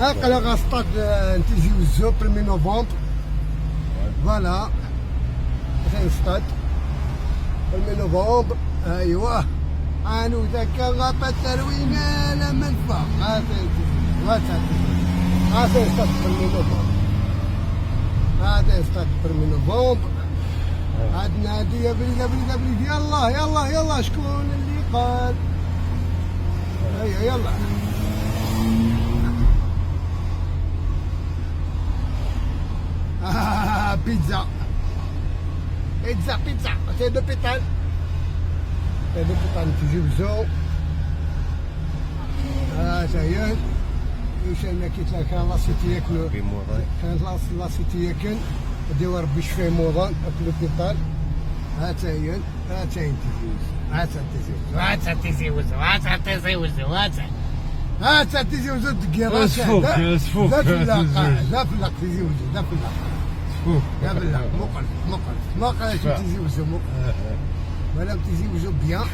اقلا غاستاد نتيزي وزو 1 نوفمبر. voilà غين ستاد 1 نوفمبر. ايوا انو ذاك غابة تروينا لا منفع. هذا ستاد 1 نوفمبر، هذا ستاد 1 نوفمبر. عندنا هدية بريدة بريدة بريدة. يلا يلا يلا، شكون اللي قال؟ هيا يلا. آه بيتزا بيتزا بيتزا، c'est l'hôpital، c'est l'hôpital تيزي وزو. سايل وشنا كي كان la cité ياكلو، كان la cité ياكل ديو ربي شفيه موضان l'hôpital. ها تاين، ها تاين تيزي وزو، ها تيزي وزو، ها تيزي وزو، ها تيزي وزو، ها تيزي وزو دقيرة. سفوك، سفوك. ذا فلاق، ذا فلاق تيزي وزو، ذا فلاق، ذا فلاق مقل مقل مقل تيزي وزو مقل. ولا تيزي وزو bien.